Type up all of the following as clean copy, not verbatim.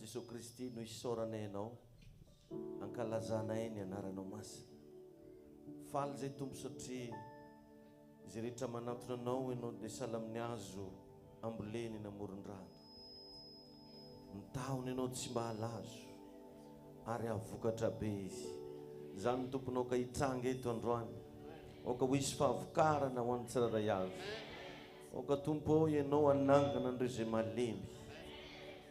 Jesoa Kristy no isaoranay Anao, ankalazanay ny Anaranao Masina. Faly izay Tompo satria izay rehetra manantona Anao Ianao dia sahala amin'ny hazo ambolena eny amoron-drano. Ny tahony Ianao tsy mba halazo ary hahavokatra be izy. Izany Tomponao ka hitranga eto androany. Aoka ho hisy fahavokarana ho an'ny tsirairay avy. Aoka Tompo ô Ianao hanangana an'ireo izay malemy,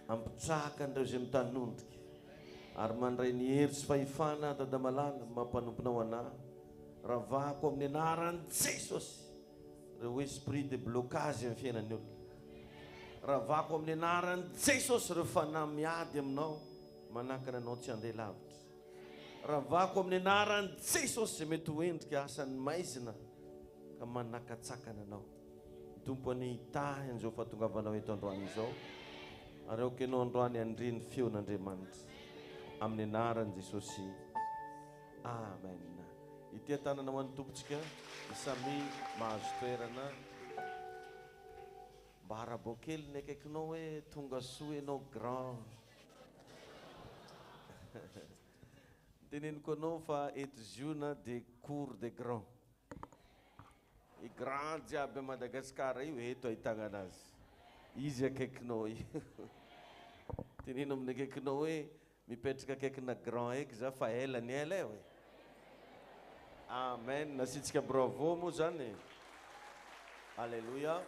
hampitraka an'ireo izay mitanondrika, ary mandray ny hery sy fahefana Dada malala maha mpanomponao anah. Ravahako amin'ny anaran'i Jesosy ireo esprit de blocage amin'ny fiainan'ny olona. Ravako amin'ny anaran'i Jesosy ireo fanahy miady aminao manakana anao tsy handeha lavitra. Ravako amin'ny anaran'i Jesosy izay mety ho endrika asan'ny maizina ka manakatsakana anao. Ny Tompo anie hitahy an'izao fahatongavanao eto androany izao ary aoka ianao androany handre ny feon'Andriamanitra. Amin'ny anaran'i Jesosy. Amen. Ity an-tanana ho an'ny Tompontsika dia samy mahazo toerana. Mba arabao kely ny akaikinao hoe tonga soa ianao grand. Teneniko anao fa eto Ziona dia cour des grands. I grand jiaby à Madagascar io eto ahitagna anazy. Izy akaikinao io. Teneno amin'ny akaikinao hoe mipetraka akaikina grand eky za fa ela ny ela e oe. Amen. Asiantsika bravo moa zany e. Alléluia.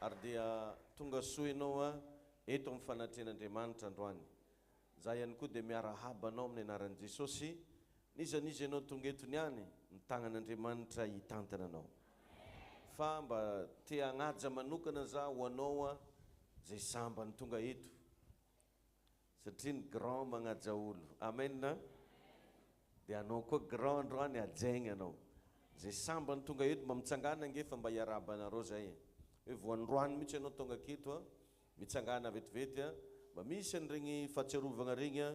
Ary dia tonga soa ianao a eto amin'ny fanatrehan'Andriamanitra androany. Za ihany koa dia miarahaba anao amin'ny anaran'i Jesosy. N'iza n'iza ianao tonga eto niany, ny tagnan'Andriamanitra hitantana anao. Fa mba te hagnaja manokana za ho anao a zay sambany tonga eto. Satria ny grand magnaja olo. Amen a! Dia anao koa grand androany hajaigna anao. Zay sambany tonga eto mba mitsangàna ange fa mba hiarahaba anareo zay e. Hoe vao androany mihitsy ianao tonga aketo a, mitsangàna vetivety a, mba misy an'iregny fahatsiarovagna regny a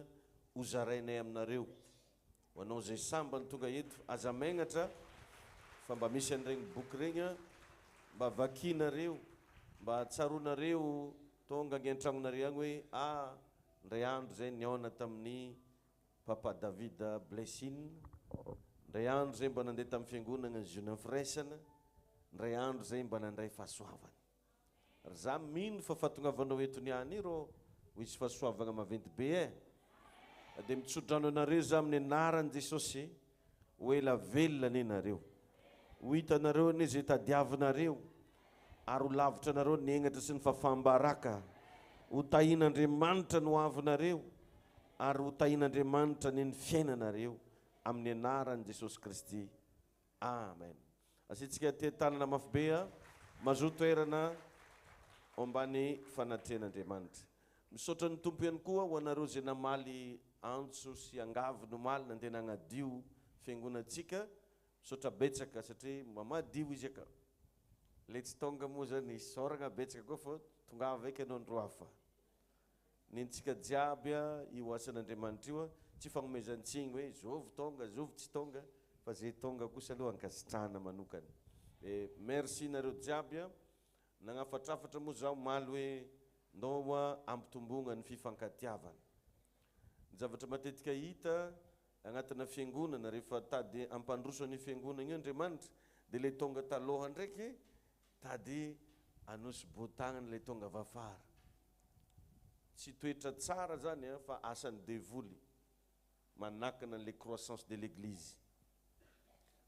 ho zarainay aminareo. Ho anao izay sambany tonga eto, aza megnatra fa mba misy an'iregny boky regny a, mba vakinareo, mba tsaroanareo tonga agny an-tragnonareo agny hoe ah ndray andro zay nihaona tamin'i Papa David Blessing, ndray andro zay mba nandeha tamin'ny fiangonagna Ziona Firaisana, ndray andro zay mba nandray fahasoavana. Ry za mino fa fahatongavanao eto niany rô ho hisy fahasoavagna maventy be eh! Dia mitsodrano anareo za amin'ny anaran'i Jesosy ho ela velona anie nareo. Ho hitanareo anie ze tadiavinareo ary ho lavitra anareo ny henatra sy ny fafam-baraka. Ho tahin'Andriamanitra ny ho avinareo ary ho tahin'Andriamanitra anie ny fiainanareo amin'ny anaran'i Jesosy Kristy. Amen. Asiantsika tehin-tanana mafy be a. Mazoa toerana ao ambany fanatrehan'Andriamanitra. Misaotra ny Tompo ihany koa ho anareo izay namaly antso sy angavy nomaly nandeha nagnadio fiangonantsika. Misaotra betsaka satria mba madio izy aka. Le tsy tonga moa zany isaoragna betsaka koa fa tongava eky anao andro hafa. Nentsika jiaby io asan'Andriamanitra io, tsy fagnomezan-tsigny hoe zovy tonga, zovy tsy tonga, fa ze tonga kosa aloha ankasitrahana manokana. De merci nareo jiaby a, nagnafatrafatra moa zaho omaly hoe ndao hoa ampitombogna ny fifankatiavana. Ny zavatra matetika hita agnatina fiangonana rehefa tady hampandroso an'io fiangonagna io Andriamanitra de le tonga taloha ndraiky tady anosibotagnana le tonga avy afara. Tsy toetra tsara zany an, fa asan'ny devoly manakana an'le croissance de l'eglise.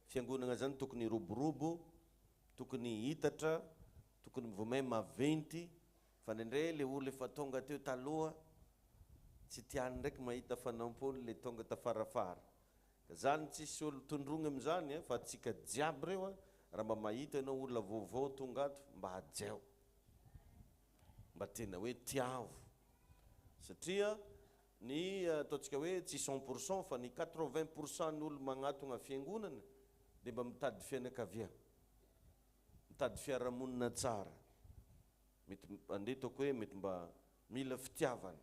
Fiangonagna zany tokony hiroborobo, tokony hihitatra, tokony vao may maventy, fa ndraindray le olo efa tonga teo taloha tsy tiany ndraiky mahita fanampony le tonga tafarafara. Ka zany tsisy olo tondrogny amizany an, fa atsika jiaby reo an, raha mba mahita enao olona vaovao tonga ato mba hajao. Mba tena hoe tiavo satria ny ataontsika hoe tsy 100% fa ny 80% ny olo magnatogna fiangonana dia mba mitady fianakavia, mitady fiarahamonina tsara, mety andeha ataoko hoe mety mba mila fitiavana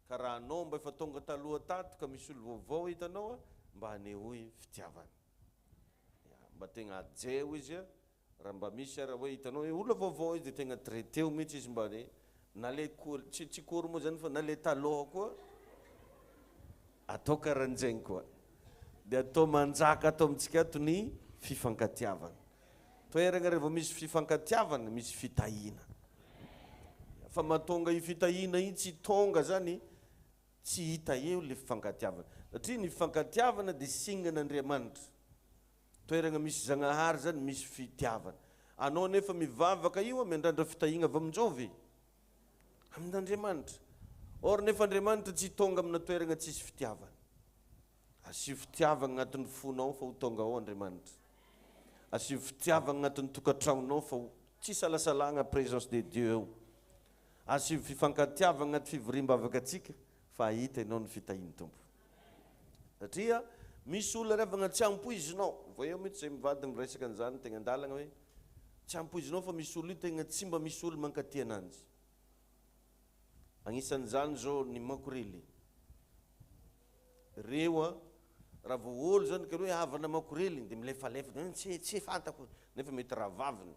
ka raha anao mba efa tonga taloha tato ka misy olo vaovao hitanao mba anehoy fitiavana, ya mba tegna hajeo izy. Raha mba misy ara hoe hitanao hoe olona vaovao izy dia tegna traiteo mihitsy izy mba hoe Na le cours, tsy tsy cours moa zany fa na le taloha koa atao karan'izegny koa. Dia atao manjaka ato amintsika ato ny fifankatiavana. Toeragna revô misy fifankatiavana misy fitahiana. Fa mahatonga io fitahiana io tsy tonga zany tsy hita eo le fifankatiavana. Satria ny fifankatiavana dia signe-n'Andriamanitra. Toeragna misy Zagnahary zany misy fitiavana. Anao nefa mivavaka io miandrandra fitahiagna avy amin-jovy? Amin'Andriamanitra. Or nefa Andriamanitra tsy tonga amina toeragna tsisy fitiavana. Asio fitiavagna agnatin'ny fonao fa ho tonga ao Andriamanitra. Asio fitiavagna agnatin'ny tokantragnonao fa ho tsy isalasalagna présence de Dieu eo. Asio fifankatiavagna agnaty fivoriam-bavaka antsika fa hahita ianao ny fitahian'ny Tompo. Satria misy olona revagna tsy ampoizinao, vao eo mihitsy zay mivady miresaka an'izany tegna an-dalagna hoe tsy ampoizinao fa misy olo io tegna tsy mba misy olo mankatia ananjy. Agnisan'izany zao ny makorely. Reo an, raha vao olo zany ka hoe havana makorely dia milefalefa, dia tsy tsy fantako, nefa mety rahavaviny,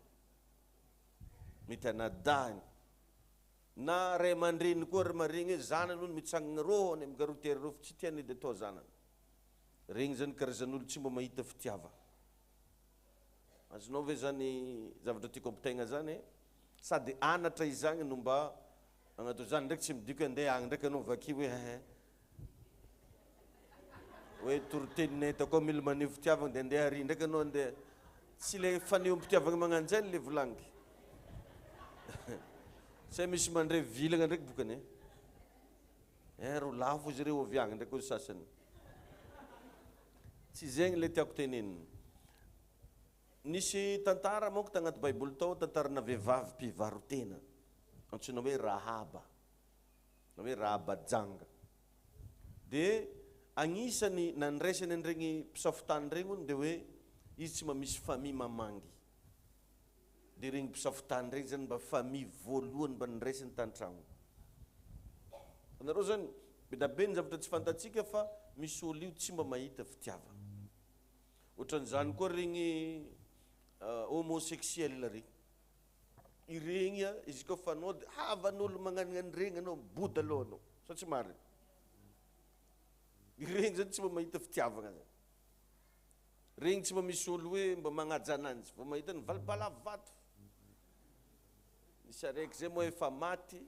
mety anadahiny. Na ray aman-dreniny koa ary maregny hoe zanany hono mitsangagna rô any amin'ny gare routière rô fa tsy tiany edy atao zanany. Regny zany karazan'olo tsy mba mahita fitiavagna. Azonao ve zany zavatra tiako ampitaigna zany e? Sady anatra izagny no mba agnatao zany ndraiky tsy midika hoe andeha agny ndraiky anao vakio hoe hehe. Hoe toriteninay eto koa mila maneho fitiavagna dia andeha ary ndraiky anao andeha. Tsy le fanehoam-pitiavagna magnanjay le volagniko. Tsy hay misy mandre vilagna ndraiky bokany e. Eh ro lafo izy ireo avy agny ndraiky hoy sasany. Tsy zegny le tiako tenenina. Nisy tantara manko tagnaty baiboly tao, tantarana vehivavy mpivarotena antsoina hoe Rahaba. na hoe Rahaba janga. Dia agnisany nandraisany an'iregny mpisafo tany regny hono dia hoe izy tsy mba misy famille mamangy. Dia regny mpisafo tany regny zany mba famille voalohany mba nandraisany tan-tragnony. Anareo zany, be da be ny zavatra tsy fantatsika fa misy olo io tsy mba mahita fitiavana. Ohatran'izany koa regny homosexuel regny. Iregny a, izy koa fanao de havan'olo magnanigna an'iregny anao mibodo aloha anao, sa tsy marigny? Iregny zany tsy mba mahita fitiavagna zany, regny tsy mba misy olo hoe mba magnaja ananjy, vao mahita ny valibala vato, nisy araiky zay moa efa maty,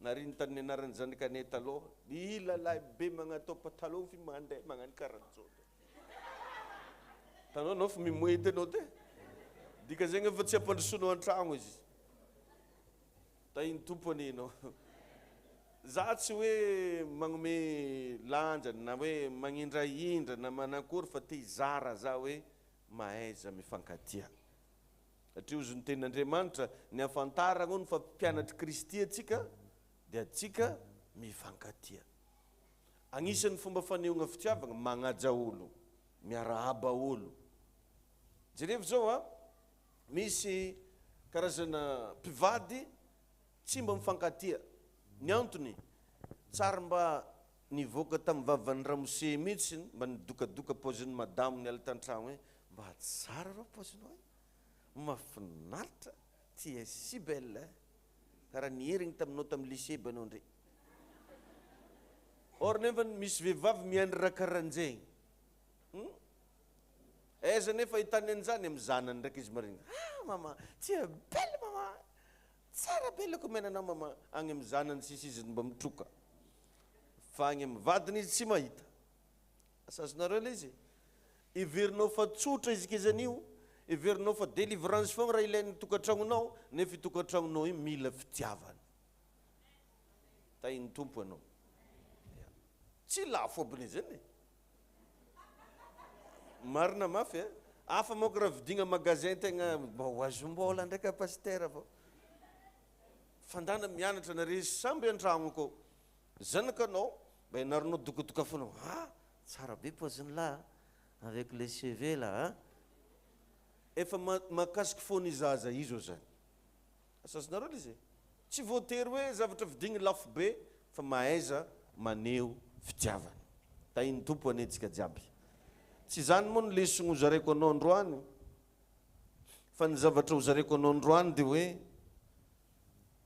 Nariny tamin'ny anaran'ny zanakanay taloha, ny lalahy be magnatao patalon fy mandeha magnano karaha zao. Tanao anao fa mimoety anao te. Dika zegny efa tsy ampandrosoanao an-tragno izy. Tahin'ny Tompo anie ianao. Za tsy hoe magnome lanja na hoe magnindrahindra na manakory fa te hizara za hoe mahaiza mifankatia. Satria hozy ny tenin'Andriamanitra, ny hahafantarana hono fa mpianatr'i Kristy antsika dia antsika mifankatia. Agnisan'ny fomba fanehoagna fitiavagna, magnaja olo, miarahaba olo. Jerevo zao a, misy karazana mpivady tsy mba mifankatia. Ny antony, tsary mba nivoaka tamin'ny vavan'ny ramose mihitsy mba nidokadoka paozin'ny madamo niala tan-tragno hoe mba tsara rô paozinao e! Mafinaritra, tu es si belle eh! Karaha niherigny taminao tamin'ny lycée by anao ndre. Or nefa misy vehivavy miandry raha karahanjegny. Hum? Aiza nefa ahitany an'izany? Amin'ny zanany ndraiky izy marigny. Ah maman, tu es belle maman! Tsara be ilay omena anao maman. Agny amin'ny zanany sisa izy no mba mitroka. Fa agny amin'ny vadiny izy tsy mahita. Asa azonareo ilay izy e? Heverinao fa tsotra izy kezany io, heverinao fa délivrance foagna raha ilain'ny tokantragnonao, nefa io tokantragnonao io mila fitiavana. Tahin'ny Tompo ianao. Tsy lafo aby le zany e. Marina mafy e. Hafa manko raha vidiagna magasin tegna mba ho azom-bola ndraiky pasitera vao. Fandana mianatra nareo samby an-tragno akao. Zanakanao mba ianaranao dokadokafanao ah tsara be paoziny lah avec les cheveux là ah. Efa mahakasiky fôn'i zaza io zao zany. Asa azonareo le izy e. Tsy voatery hoe zavatra vidigny lafo be fa mahaiza maneho fitiavana. Tahin'ny Tompo anie tsika jiaby. Tsy izany moa no lesogno hozaraiko anao androany fa ny zavatra hozaraiko anao androany dia hoe.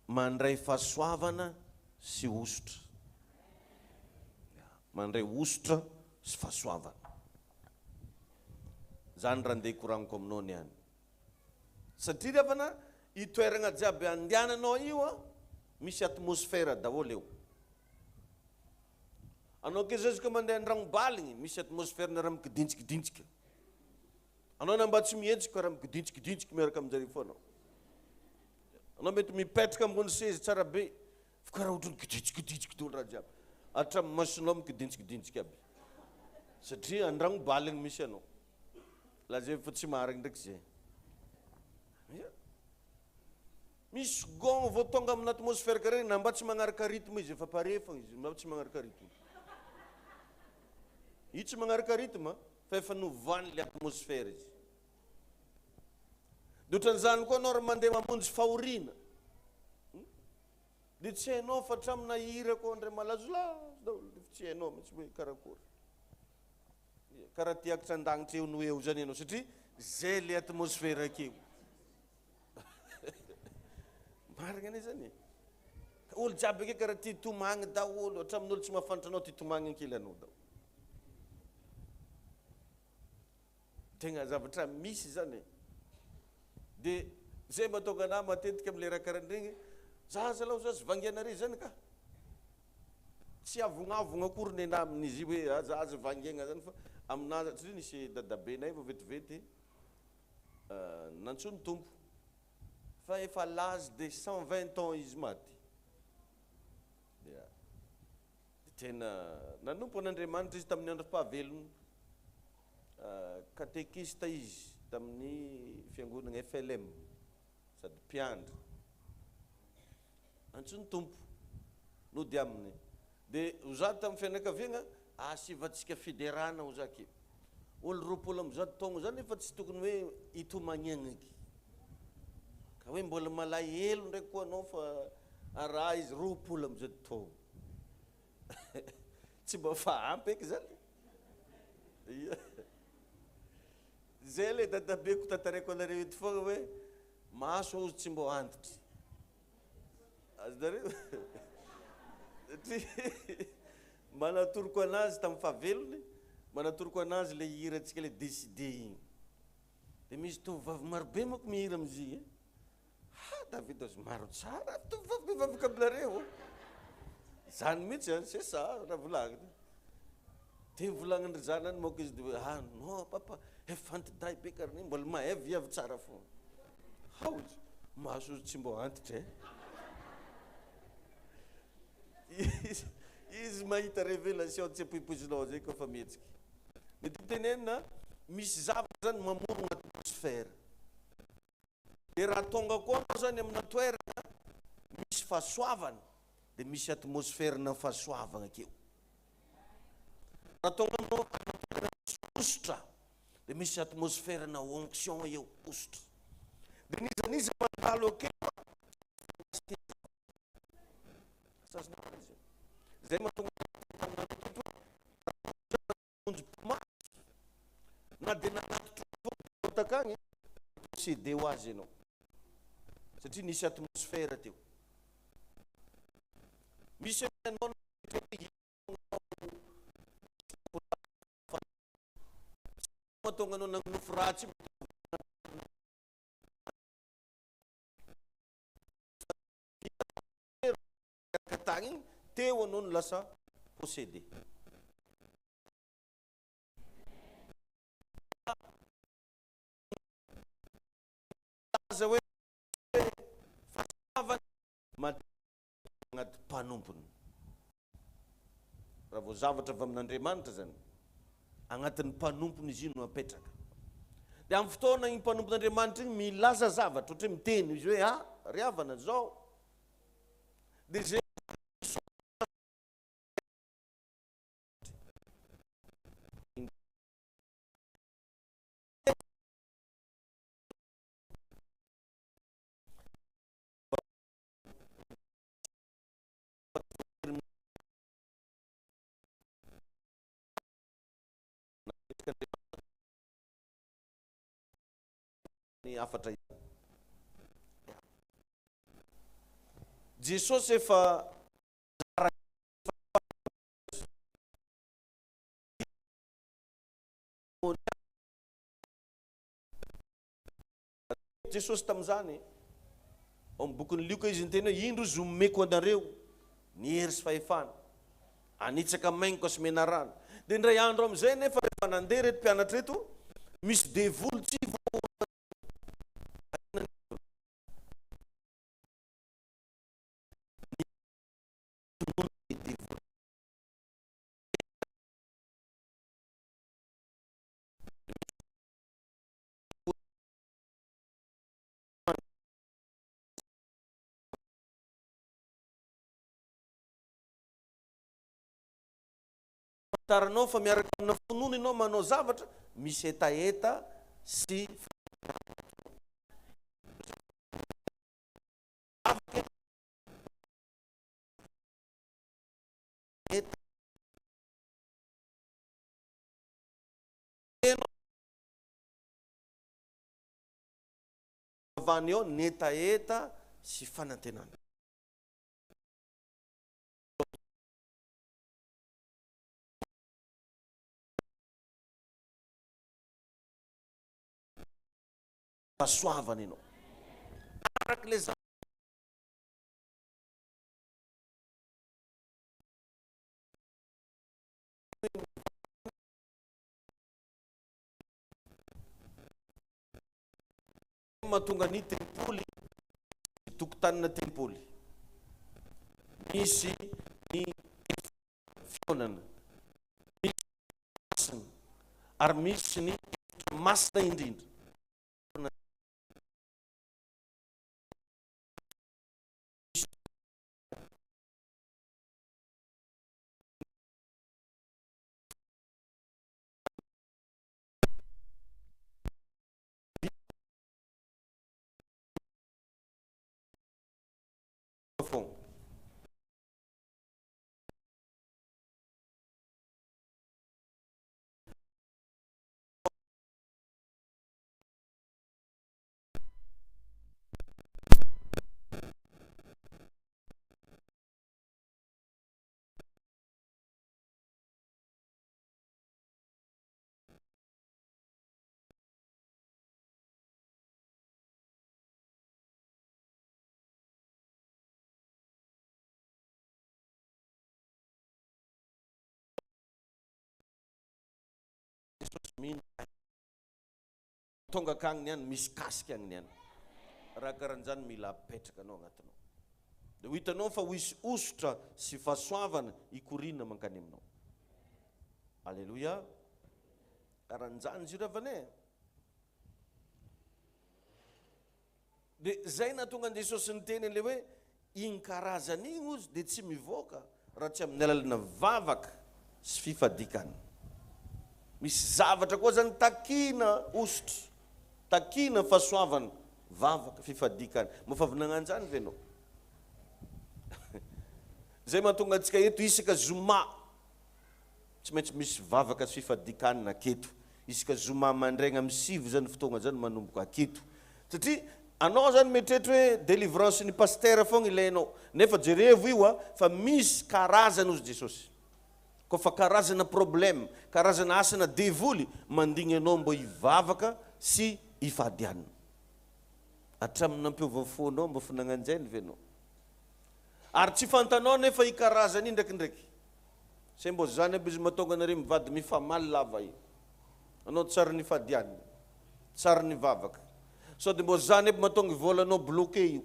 Mandray fahasoavana sy hosotra. Mandray hosotra sy fahasoavana. Zany raha ndeha hikoragniko aminao niany. Satria ry havana, io toeragna jiaby andehananao io an, misy atmosphère daholo eo. Anao ke zao izy ka mandeha andragno baligny, misy atmosphère-na raha mikidintsikidintsika. Anao na mba tsy mihetsika fa raha mikidintsikidintsiky miaraka aminjareo foana anao. Anao mety mipetraka ambony seza tsara be, fa karaha ohatran'ny kidintsikidintsiky daholo raha jiaby. Hatramin'ny masonao mikidintsikidintsiky aby. Satria andragno baligny misy anao. Lazaiko fa tsy marigny ndraiky zay. Misy gong vao tonga amina atmosphère karaha regny na mba tsy magnaraka rythme izy efa pare fogna izy mba tsy magnaraka rythme. Io tsy magnaraka rythme fa efa novany le atmosphère izy. De ohatran'izany koa anao raha mandeha mamonjy fahoriana. De tsy hainao fa hatramina hira koa ndray malazolazo daholo de tsy hainao mihitsy hoe karakory. Karaha te hiakatra an-danitra eo no eo zany ianao satria zay le atmosphère akeo. Marina anie zany e. Olo jiaby ake karaha tia tomagny daholo, hatramin'olo tsy mahafantatra anao tia tomagny ankilanao daholo. Tegna zavatra misy zany e. De zay mahatonga anah matetika amle raha karahan'iregny, za zalahy ozy azy vangianare zany ka. Tsy avognavogna akory nenah amin'izy io hoe za aza vangiagna zany fa aminah satria nisy dadabenay vao vetivety nantsoin'ny Tompo fa efa l'âge de 120 ans izy maty. Dia tena nanompo an'Andriamanitra izy tamin'ny androm-pahavelony. Katekista izy tamin'ny fiangonana FLM sady mpiandry. Antsoin'ny Tompo nody aminy. Dia ho za tamin'ny fianakaviagna, asivantsika fiderana ho za ke. Olo 120 taogno zany efa tsy tokony hoe hitomagniagna eky. Ka hoe mbola malahelo ndraiky koa anao fa araha izy 120 taogno. Tsy mba fa ampy eky zany. Ia. Zay le dadabeko tantaraiko anareo eto foagna hoe maso ozy tsy mbô antitry. Azonareo? Satria mba natoroko anazy tamin'ny fahavelony, mba natoroko anazy le hirantsika le décidé igny. Dia misy tovovavy marobe manko mihira amin'izy igny e. Ha David ozy maro tsara tovovavy mivavaka aminareo. Zany mihitsy an, c'est ça raha volagniny. Dia volagniny ry zanany manko izy dia hoe ah non papa, efa anti-dahy be karaha an'igny, mbola mahay viavy tsara foana. Hao izy, maso izy tsy mbô antitra e. Izy, izy mahita révélation tsy ampoipoizinao zay koa fa mihetsika. Ny tiako tenenina, misy zavatra zany mamorogna atmosphère. Dia raha tonga koa anao zany amina toerana misy fahasoavana, dia misy atmosphère-na fahasoavana akeo. Raha tonga anao amina toerana misy hosotra, dia misy atmosphère-na onction eo, hosotra. Dia n'iza n'iza mandalo akeo, zay mahatonga taminareo Tompo hoe na dia nanatitra takagny possédé ho azy ianao satria nisy atmosphère teo. Misy ianao mahatonga anao nagnofy ratsy tagny igny teo anao no lasa possédé. Milaza hoe fahasoavana Anaty mpanompony. Raha vao zavatra avy amin'Andriamanitra izany, agnatin'ny mpanompony izy io no apetraka. Dia amin'ny fotoana iny mpanompon'Andriamanitra iny milaza zavatra, ohatra hoe miteny izy hoe, ah, ry havana, zao. Dia izay Ny hafatra izany. Jesosy efa Jesosy tamin'izany. Ao amin'ny bokin'i Lioka izy niteny hoe, Indro izy omeko anareo ny hery sy fahefana, hanitsaka maingoka sy menarana. Dia indray andro amin'izay nefa rehefa nandeha ireto mpianatra ireto, misy devoly tsy voa Fantaranao fa miaraka amina finoana ianao manao zavatra, misy hetaheta sy Avany eo ny hetaheta sy fanantenana. Fahasoavana ianao. Araka ilay Mahatonga ny tempoly, tokotanina tempoly, misy ny fihaonana, misy masina, ary misy ny efitra masina indrindra. Foagna. Jesosy mino tonga akagny any misy kasika agny any raha karan'izany mila apetraka anao agnatinao dia ho hitanao fa ho hisy hosotra sy fahasoavana hikoriana mankany aminao. Aleloia. Karan'izany izy io ry havana e. Dia zay nahatonga an'i Jesosy niteny an'ilay hoe iny karazana iny ozy dia tsy mivoaka raha tsy amin'ny alalana vavaka sy fifadikana. Misy zavatra koa zany takiana hosotra, takiana fahasoavana, vavaka, fifadikana. Mba fa avy nagnano zany ve ianao? Zay mahatonga antsika eto isaka zoma. Tsy maintsy misy vavaka sy fifadian-kanina aketo. Isaka zoma mandraigna amin'ny sivy zany fotoagna zany manomboka aketo. Satria anao zany mieritreritra hoe délivrance ny pasitera foagna ilainao. Nefa jerevo io a, fa misy karazany hozy Jesosy. Koa fa karazana problème, karazana asana devoly mandigny anao mbô hivavaka sy hifady hanina. Hatramin'ny nampiova fo anao mbô fa nagnanjeny ve anao? Ary tsy fantanao anefa i karazany io ndraikindraiky. Zay mbô zany aby izy matonga anareo mivady mifamaly lava io. Anao tsary nifady hanina, tsary nivavaka. Sao de mbô zany aby matonga i volanao bloqué io.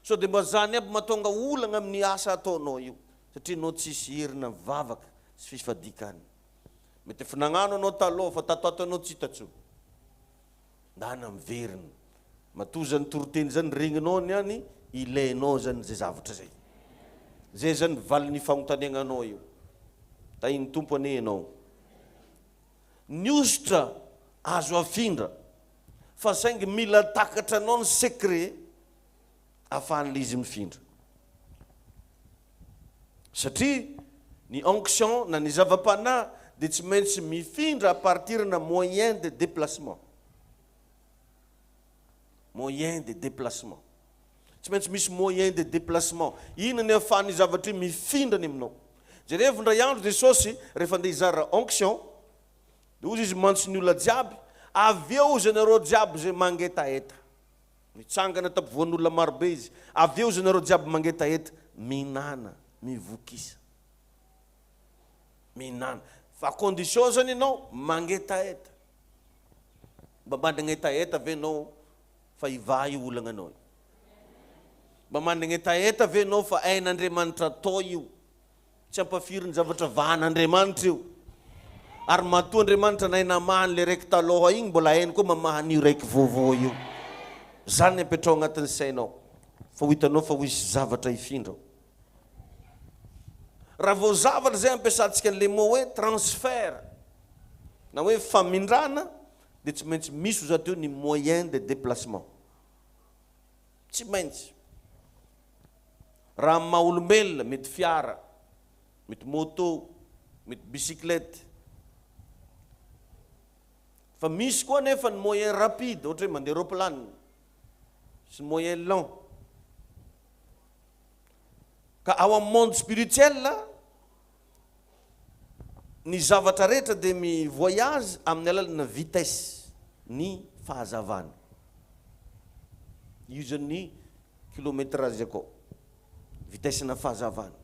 Sao de mba zany aby matonga olagna amin'ny asa ataonao io. Satria anao tsisy herina vavaka sy fifadian-kanina. Mety efa nagnano anao taloha fa tato ato anao tsy hita tsony. Ndana miverina. Matoa zany toriteny zany regninao niany ilainao zany zay zavatra zay. Zay zany valin'ny fagnontaniagnanao io. Tahin'ny Tompo anie ianao. Ny hosotra azo afindra fa saingy mila takatranao ny secret afahan'ilay izy mifindra. Satria ny onction na ny zava-panahy dia tsy maintsy mifindra à partir na moyen de déplacement. Moyen de déplacement. Tsy maintsy misy moyen de déplacement. Inona ny ahafahan'io zavatra io mifindra any aminao? Jerevo indray andro Jesosy rehefa andeha hizara onction, dia hozy izy mantsy ny olona jiaby, avy eo hozy ianareo jiaby izay mangetaheta. Nitsangana tampovoan'olona marobe izy, avy eo hozy ianareo jiaby mangetaheta, mihinàna, mivokisa. Mihinàna. Fa condition zany ianao mangetaheta. Mba manana hetaheta ve ianao fa hivaha io olagna anao io? Mba manana hetaheta ve ianao fa hain'Andriamanitra atao io? Tsy ampafiry ny zavatra vahan'Andriamanitra io. Ary matoa Andriamanitra nahay namaha an'ilay raiky taloha igny, mbola hainy koa mamaha an'io raiky vaovao io. Zany ny apetraho agnatin'ny sainao, fa ho hitanao fa ho hisy zavatra hifindra ao. Raha vao zavatra izay ampiasantsika an'ilay mot hoe transfert na hoe famindrana dia tsy maintsy misy ho zato eo ny moyen de déplacement. Tsy maintsy. Raha amin'ny maha olombelona, mety fiara, mety moto, mety bicyclette. Fa misy koa anefa ny moyen rapide, ohatra hoe mandeha roplanina, sy ny moyen lent. Ka ao amin'ny monde spirituel, ny zavatra rehetra dia mi voyage amin'ny alalana vitesse ny fahazavana. Io zany ny kilométrage akao, vitesse-na fahazavana.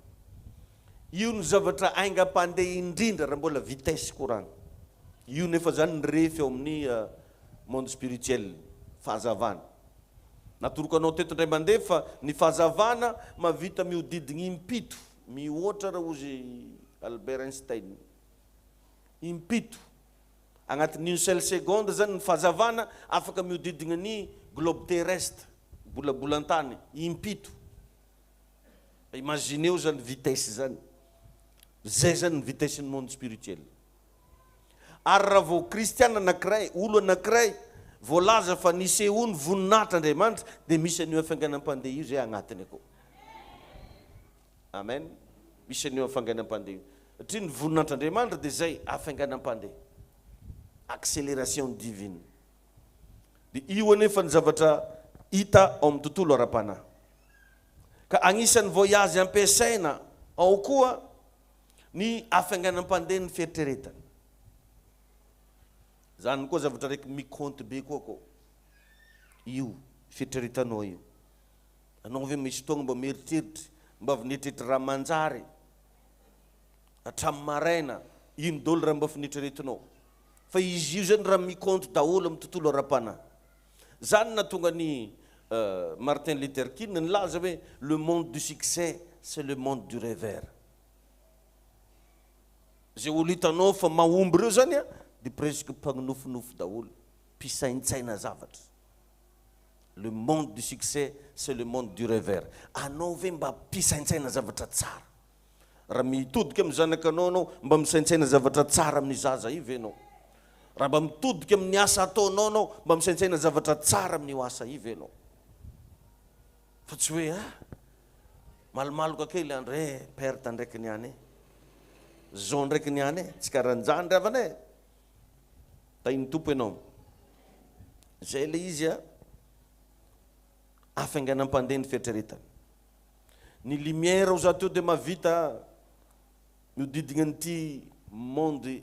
Io ny zavatra haingam-pandeha indrindra raha mbola vitesse korana. Io nefa zany ny refy ao amin'ny monde spirituel, fahazavana. Natoroko anao teto indray mandeha fa ny fahazavana mahavita mihodidina impito mihoatra raha hozy Albert Einstein. Impito. Agnatin'ny une seule seconde zany ny fahazavana afaka mihodidina ny globe terrestre, bolabolan-tany, impito. Imagineo zany vitesse zany. Zay zany ny vitesse-n'ny monde spirituel. Ary raha vao kristiana anankiray, olo anankiray, voalaza fa nisehoany voninahitr' Andriamanitra, dia misy an'io hafainganam-pandeha io izay agnatiny akao. Amen. Misy an'io hafainganam-pandeha io. Satria ny voninahitr' Andriamanitra dia izay, hafainganam-pandeha. Accélération divine. Dia io anefa ny zavatra hita ao amin'ny tontolo ara-panahy. Ka agnisan'ny voyage ampiasaina ao koa Ny hafainganam-pandeha ny fieritreretana. Zany koa zavatra raiky mi-compte be koa kô. Io fieritreretanao io. Anao ve misy fotoagna mba mieritreritry, mba avy nieritreritra raha manjary hatramin'ny maraina, ino daholo raha mba efa nieritreretinao. Fa izy io zany raha mi-compte daholo amin'ny tontolo ara-panahy. Zany nahatonga an'i Martin Luther King nilaza hoe le monde du succès c'est le monde du rêveur. Zay olo hitanao fa mahomby reo zany a de presque mpagnonofinofy daholo, mpisaintsaina zavatra. Le monde du succès c'est le monde du rêveur. Anao ve mba mpisaintsaina zavatra tsara? Raha mitodika amin'ny zanakanao anao, mba misaintsaina zavatra tsara amin'ny zaza io ve ianao? Raha mba mitodika amin'ny asa ataonao anao, mba misaintsaina zavatra tsara amin'io asa io ve ianao? Fa tsy hoe ah, malomaloka kely andro eh, perte ndraiky ny any eh, zao ndraiky ny any eh, tsy karahan'izany ry havana eh. Tahin'ny Tompo ianao. Izay ilay izy a, hafainganam-pandeha ny fieritreretana. Ny lumière ao zato eo dia mahavita mihodidina an'ity monde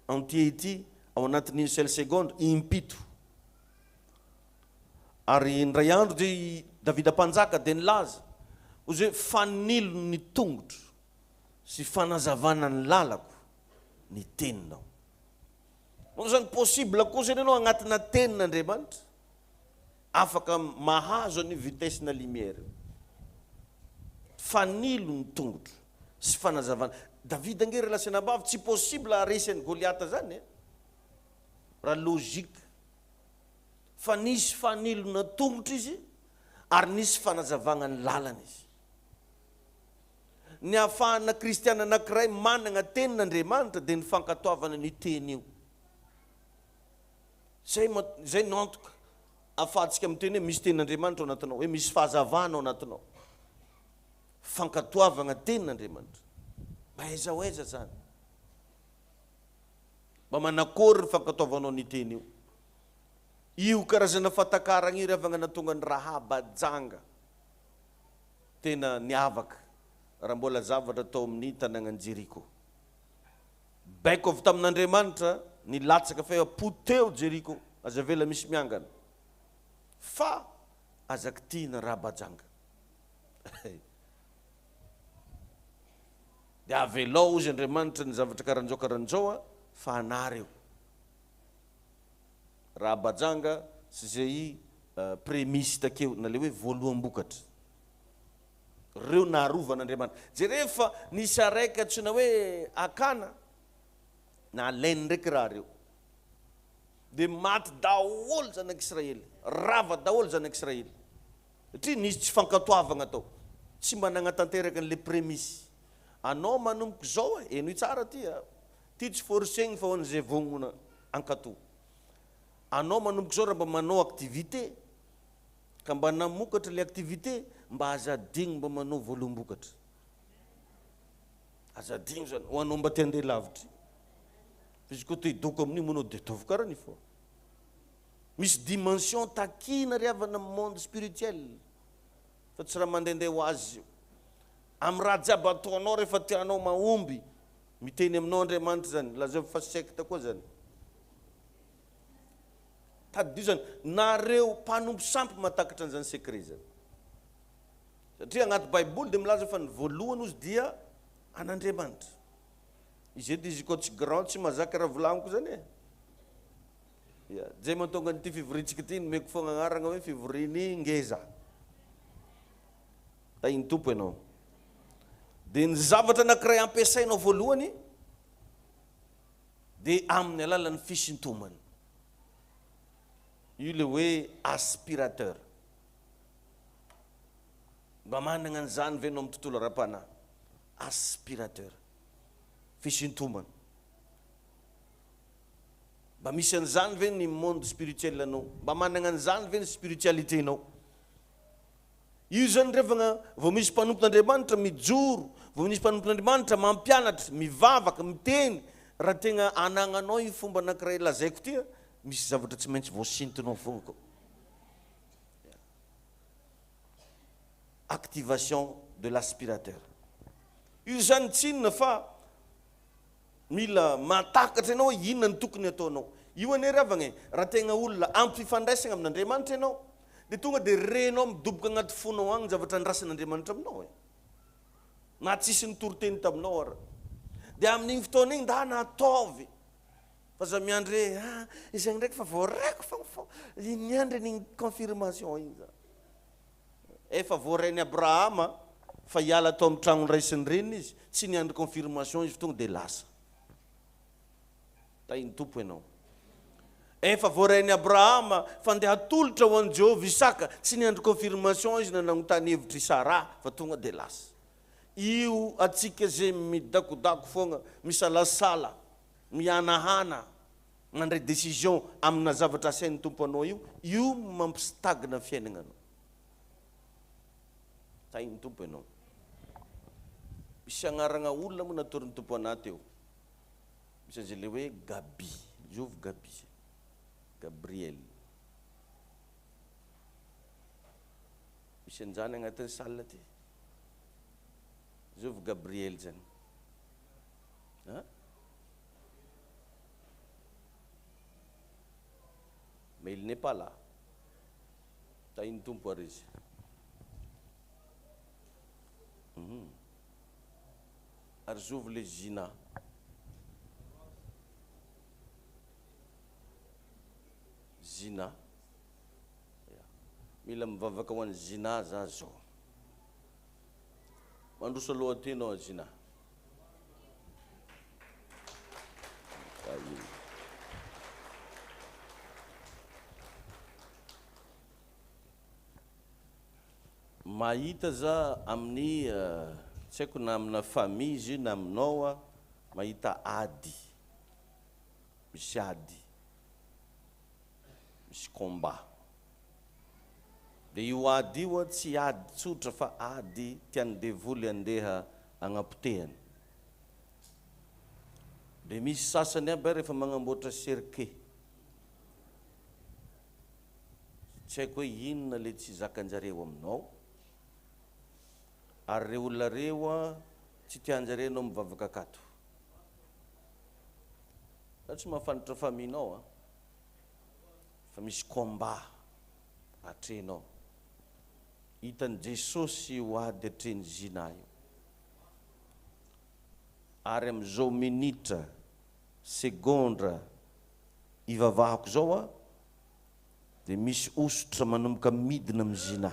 entier ity ao anatin'ny une seule seconde impito. Ary indray andro dia i Davida mpanjaka dia nilaza, hozy hoe, Fanilo ny tongotro sy fanazavana ny lalako ny teninao. Moa izany possible kosa ianao agnatina tenin'Andriamanitra? Afaka mahazo an'io vitesse na lumière io. Fanilo ny tongotro sy fanazavana. Davida ange ry lasenabavy tsy possible haharesy an'i Goliata zany e. Raha logique. Fa nisy fanilona tongotra izy ary nisy fanazavagna ny lalana izy. Ny ahafahana kristiana anankiray managna tenin'Andriamanitra dia ny fankatoavana an'io teny io. Zay ma, zay no antoka ahafahantsika miteny hoe misy tenin'Andriamanitra ao anatinao, hoe misy fahazavana ao anatinao. Fankatoavagna tenin'Andriamanitra. Mba aiza ho aiza zany? Mba manakory ny fankatoavanao ny teny io? Io karazana fahatakaragna io ry havagna nahatonga an'i Rahaba janga. Tena niavaka raha mbola zavatra tao amin'ny tanàgnan'i Jeriko. Baiko avy tamin'Andriamanitra nilatsaka fa poteho Jeriko, aza avela misy miangana. Fa aza kitihina Rabajanga. Dia avelao hozy Andriamanitra ny zavatra karan'izao karan'izao a, fa anary io. Rabajanga sy izay prémices takeo na le hoe voaloham-bokatra. Reo narovan'Andriamanitra. Jereo fa nisy araiky antsoina hoe Akana, nalainy ndraiky raha reo. Dia maty daholo zanak'Israely, rava daholo zanak'Israely. Satria nisy tsy fankatoavagna tao. Tsy mba nagnatanteraka an'le prémices. Anao manomboka izao e, henoy tsara ty a. Ty tsy forcegny fa ho an'izay vognona hankatò. Anao manomboka izao raha mba manao activité, ka mba namokatra le activité, mba aza adigno mba manao voaloham-bokatra. Aza adigno zany, ho anao mba te handeha lavitry. Fa izy koa te hidoko amin'io moa anao de ataovy karaha ny fô. Misy dimension takina ry havana amin'ny monde spirituel, fa tsy raha mandehandeha ho azy io. Amin'ny raha jiaby ataonao rehefa tianao mahomby, miteny aminao Andriamanitra zany, lazao fa secte koa zany. Tadidio zany, nareo mpanompo sampy mahatakatra an'izany secret zany. Satria agnaty baiboly dia milaza fa ny voalohany ozy dia an'Andriamanitra. Izy eto izy koa tsy grand tsy mahazaka raha volagniko zany e. Ya, zay mahatonga an'ity fivoriantsika ity nomeko foagna agnarana hoe fivorian'ny ngeza. Tahin'ny Tompo ianao. Dia ny zavatra anankiray ampiasainao voalohany dia amin'ny alalan'ny fisintomana. Io ilay hoe aspirateur. Mba manana an'izany ve ianao amin'ny tontolo ara-panahy? Aspirateur. Fisintomana. Mba misy an'izany ve ny monde spirituel anao? Mba manana an'izany ve ny spiritualité-nao? Io izany revagna vao misy mpanompon'Andriamanitra mijoro, vao misy mpanompon'Andriamanitra mampianatra, mivavaka, miteny, raha tegna anagnanao io fomba anankiray lazaiko ty a, misy zavatra tsy maintsy voasintonao fogna koa. Activation de l'aspirateur. Io izany tsy inona fa Mila mahatakatra ianao hoe inona no tokony hataonao. Io anie ry havagna e, raha tegna olona ampy fifandraisagna amin'Andriamanitra ianao, dia tonga dia renao midoboka agnaty fonao agny ny zavatra andrasan'Andriamanitra aminao e. Na tsisy nitory teny taminao ara. Dia amin'igny fotoana igny ndana ataovy. Fa aza miandry hoe ah, izay ndraiky fa voaraiko fa fa niandry an'igny confirmation igny za. Efa voarain'i Abrahama fa hiala tao amin'ny tragnon'ny ray sy ny reniny izy, tsy niandry confirmation izy fa tonga dia lasa. Tahin'ny Tompo ianao. Efa voarain'i Abrahama fa ndeha hatolotra ho an'i Jehovah Isaka, tsy niandry confirmation izy na nagnontany hevitr'i Saraha fa tonga dia lasa. Io antsika izay midakodako foagna, misalasala, mihanahana, mandray décision amina zavatra asain'ny Tompo anao io, io mampistagne fiainagnanao. Tahin'ny Tompo ianao. Misy agnaragna olona moa natoron'ny Tompo anah teo. Misy an'izay le hoe Gaby. Zovy Gaby zay? Gabriel. Misy an'izany agnatin'ny salle ty? Zovy Gabriel zany? An? Mais il n'est pas là. Tahin'ny Tompo ary izy. Hum. Ary zovy le Gina? Gina. Ya. Mila mivavaka ho an'i Gina za zao. Mandroso aloha aty ianao Gina. Mahita za amin'ny tsy haiko na amina famille izy io na aminao a, mahita ady, misy ady, misy combat. Dia io ady io tsy ady tsotra fa ady tian'ny devoly andeha agnapotehany. Dia misy sasany aby ary efa magnamboatra cercueil. Tsy haiko hoe inona le tsy zakan-jareo aminao. Ary reo olona reo an, tsy tianjareo enao mivavaka akato. Za tsy mahafantatra famille nao an, fa misy combat atrehinao. Hitan'i Jesosy io ady atrehin'i Zina io. Ary amin'izao minitra, segondra ivavahako izao an, dia misy hosotra manomboka midina amin'ny zina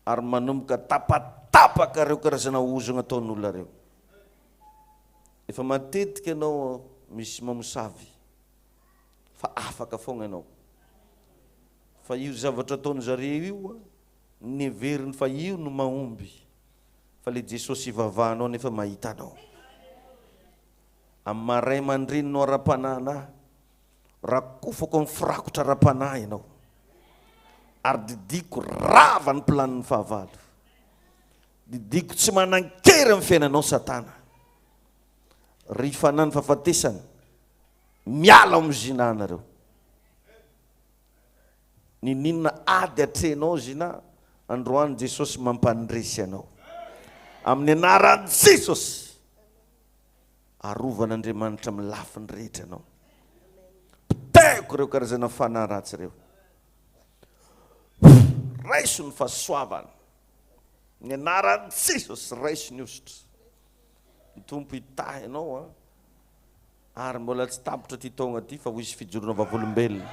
ary manomboka tapatapaka ireo karazana ozona ataon'olona ireo. Efa matetika ianao misy mamosavy fa afaka foagna ianao. Fa io zavatra ataon zareo io neveriny fa io no mahomby fa le Jesosy ivavahanao nefa mahita anao. Amin'ny maha ray aman-dreninao ara-panahy anà, rakofako amin'ny firakotra ara-panahy ianao, ary didiako rava ny planin'ny fahavalo. Didiako tsy manan-kery amin'ny fiainanao Satana. Ry fanahin'ny fahafatesana, miala ao amin'ny zinà nareo. Ninoninona ady atrehinao Zina, androany Jesosy mampandresy anao. Amin'ny anaran'i Jesosy. Arovan'Andriamanitra amin'ny lafiny rehetra ianao. Potehiko ireo karazana fanahy ratsy ireo. Raiso ny fahasoavana. Ny anaran'i Jesosy, raiso ny hosotra. Ny Tompo hitahy anao an. Ary mbola tsy tapitra ity taogna ity fa ho hisy fijoroana vavolombelona.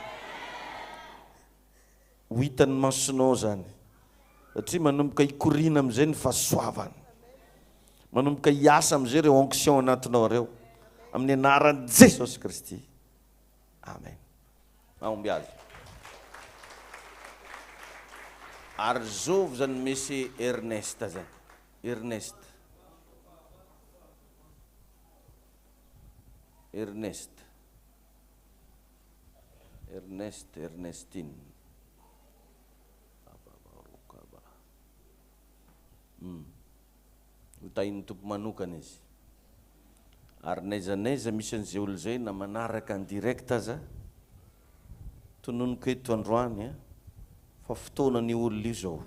Ho hitan'ny masonao izany. Satria manomboka hikoriana amin'izay ny fahasoavana. Manomboka hiasa amin'izay ireo onction anatinao ireo. Amin'ny anaran'i Jesosy Kristy. Amen. Mahomby azy. Ary zovy zany Monsieur Ernest zany. Ernest. Ernest. Ernest, Ernestine. Hum. Ho tahin'ny Tompo manokana izy. Ary n'aiza n'aiza misy an'izay olona izay na manaraka en direct aza, tononiko eto androany an, fa fotoanan'io olona io izao.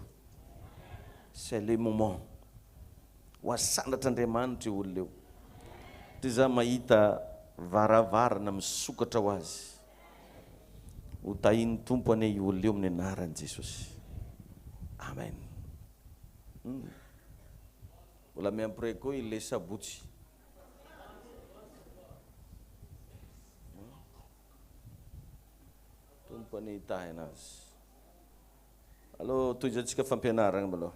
C'est le moment. Ho asandratr'Andriamanitra io olona io. Satria za mahita varavarana misokatra ho azy. Ho tahin'ny Tompo anie io olona io amin'ny anaran'i Jesosy. Amen. Hum. Mbola miampy koa i le sabotsy. Tompo anie hitahy anazy. Aleo tohizantsika fampianaragna maloha.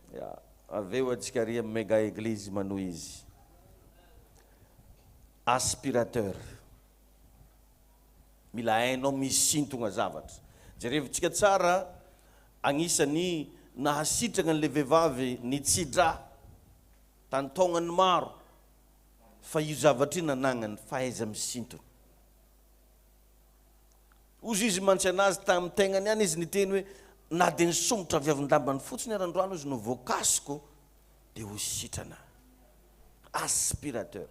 Ya, avy eo antsika ary amin'ny mega église manohy izy. Aspirateur. Mila hainao misintogna zavatra. Jerevintsika tsara agnisan'ny nahasitragna an'le vehivavy nitsidra tan-taognany maro fa io zavatra io nanagnany fahaiza-misintona. Hozy izy mantsy anazy tamin'ny tegnany ihany izy niteny hoe na dia ny somotra avy avin-dambany fotsiny ary androany hozy no voakasiko dia ho sitrana. Aspirateur.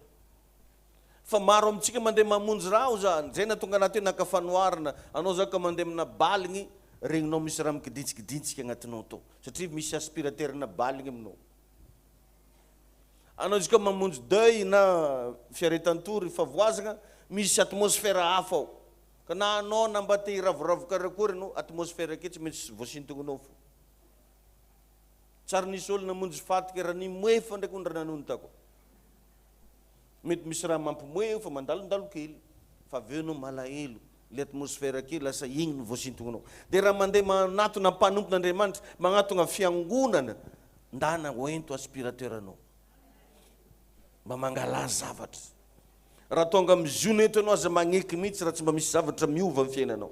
Fa maro amintsika mandeha mamonjy raha hozy ah, zay nahatonga anah teo naka fanoharana, anao zao ka mandeha amina baligny, regninao misy raha mikidintsikidintsika agnatinao tao, satria misy aspirateur-na baligny aminao. Anao izy koa mamonjy deuil na fiaretan-tory, favoazagna, misy atmosphère hafa ao. Ka na anao na mba te hiravoravo karakory anao, atmosphère ake tsy maintsy voasintognonao fo. Tsary nisy olo namonjy faty ke raha nimoefa ndraiky hono raha nanonta koa. Mety misy raha mampimoeho fa mandalondalo kely, fa avy eo anao malahelo, le atmosphère ake lasa igny no voasintognonao. De raha mandeha manatona mpanompon'Andriamanitra, magnatogna fiangonana, Ndana hoento aspirateur anao. Mba mangalà zavatra. Raha tonga miziona eto ianao aza magneky mihitsy raha tsy mba misy zavatra miova amin'ny fiainanao.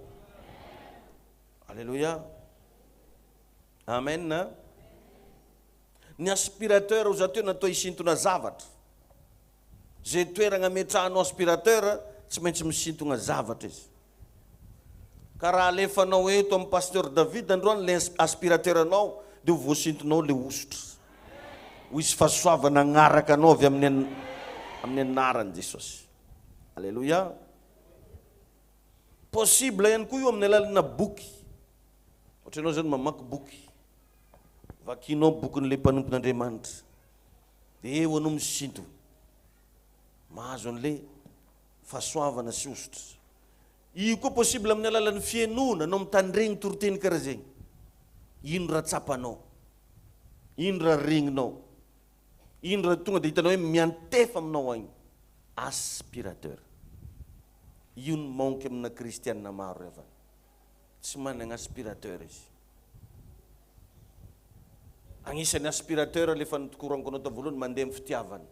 Alléluia. Amen. Ny aspirateur ho zato natao hisintona zavatra. Zay toeragna ametrahanao aspirateur tsy maintsy misintogna zavatra izy. Ka raha alefanao eto amin'ny Pasteur David androany le aspirateur anao dia ho voasintonao le hosotra. Ho hisy fahasoavana agnaraka anao avy amin'ny amin'ny anaran'i Jesosy. Alléluia. Possible ihany koa io amin'ny alalana boky. Ohatra ianao zany mamaky boky. Vakinao bokin'ilay mpanompon'Andriamanitra, dia eo anao misintona, mahazo an'ilay fahasoavana sy hosotra. Io koa possible amin'ny alalan'ny fihainoana, anao mitandregny toriteny karaha zegny. Ino raha tsapanao? Ino raha regninao? Ino raha tonga dia hitanao hoe miantefa aminao agny? Aspirateur. Io ny manque amina kristiana maro ry havana. Tsy managna aspirateur izy. Agnisan'ny aspirateur le efa nitokoraniko anao tao voalohany mandeha amin'ny fitiavana.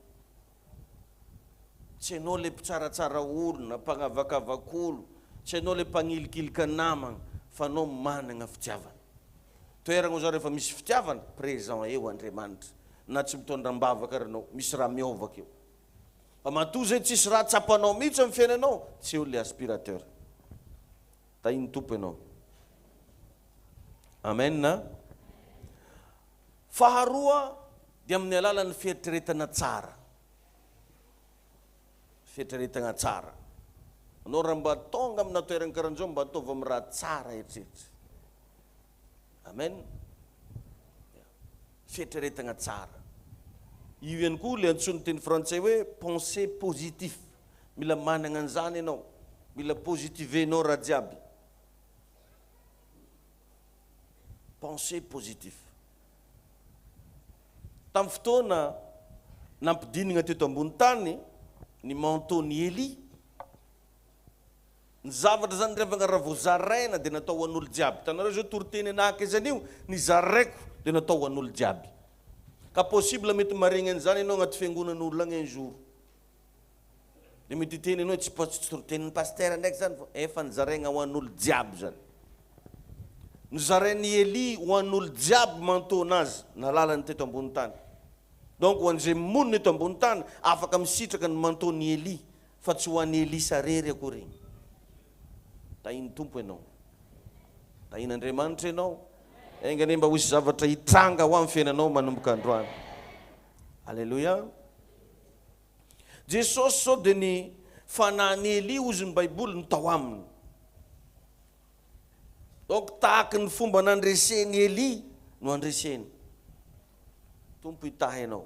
Tsy ianao le mpitsaratsara olona, mpagnavakavak'olo, tsy ianao le mpagnilikilika namagna fa anao managna fitiavana. Toeragna oza rehefa misy fitiavana, présent eo Andriamanitra. Na tsy mitondra am-bavaka ary anao, misy raha miovaka eo. Fa matoa zay tsisy raha tsapanao mihitsy amin'ny fiainanao, tsy eo le aspirateur. Tahin'ny Tompo ianao. Amen. Faharoa dia amin'ny alalan'ny fieritreretana tsara. Fieritreretana tsara. Anao raha mba tonga amina toerana karan'izao mba ataovy amin'ny raha tsara eritreritra. Amen. Fieritreretana tsara. Io ihany koa ilay antsoin'ny teny frantsay hoe pensée positif. Mila manana an'izany ianao. Mila positiver-nao raha jiaby. Pensée positif. Tamin'ny fotoana nampidinina teto ambony tany ny manteau-n'i Elia, ny zavatra izany ry havagna raha vao zaraina dia natao ho an'olo jiaby. Hitanareo izao toriteny anahaka izany io, ny zaraiko dia natao ho an'olo jiaby. Ka possible mety maregny an'izany ianao agnaty fiangonan'olo agny un jour. Dia mety hiteny ianao hoe tsy tsy toritenin'ny pasitera ndraiky zany fa efa nozaraigna ho an'olo jiaby zany. Nozarain'i Elia ho an'olo jiaby mantaona azy nalalany teto ambony tany. Donc ho an'izay monina eto ambony tany afaka misitraka ny mantaon'i Elia fa tsy ho an'i Elisa rery akory igny. Tahin'ny Tompo ianao. Tahin'Andriamanitra ianao. Enga anie mba ho hisy zavatra hitranga ho amin'ny fiainanao manomboka androany. Alléluia. Jesosy zao dia ny fanahin'i Elia hozy ny baiboly no tao aminy. Donc tahaky ny fomba nandresen'i Elia no andreseny. Tompo hitahy anao.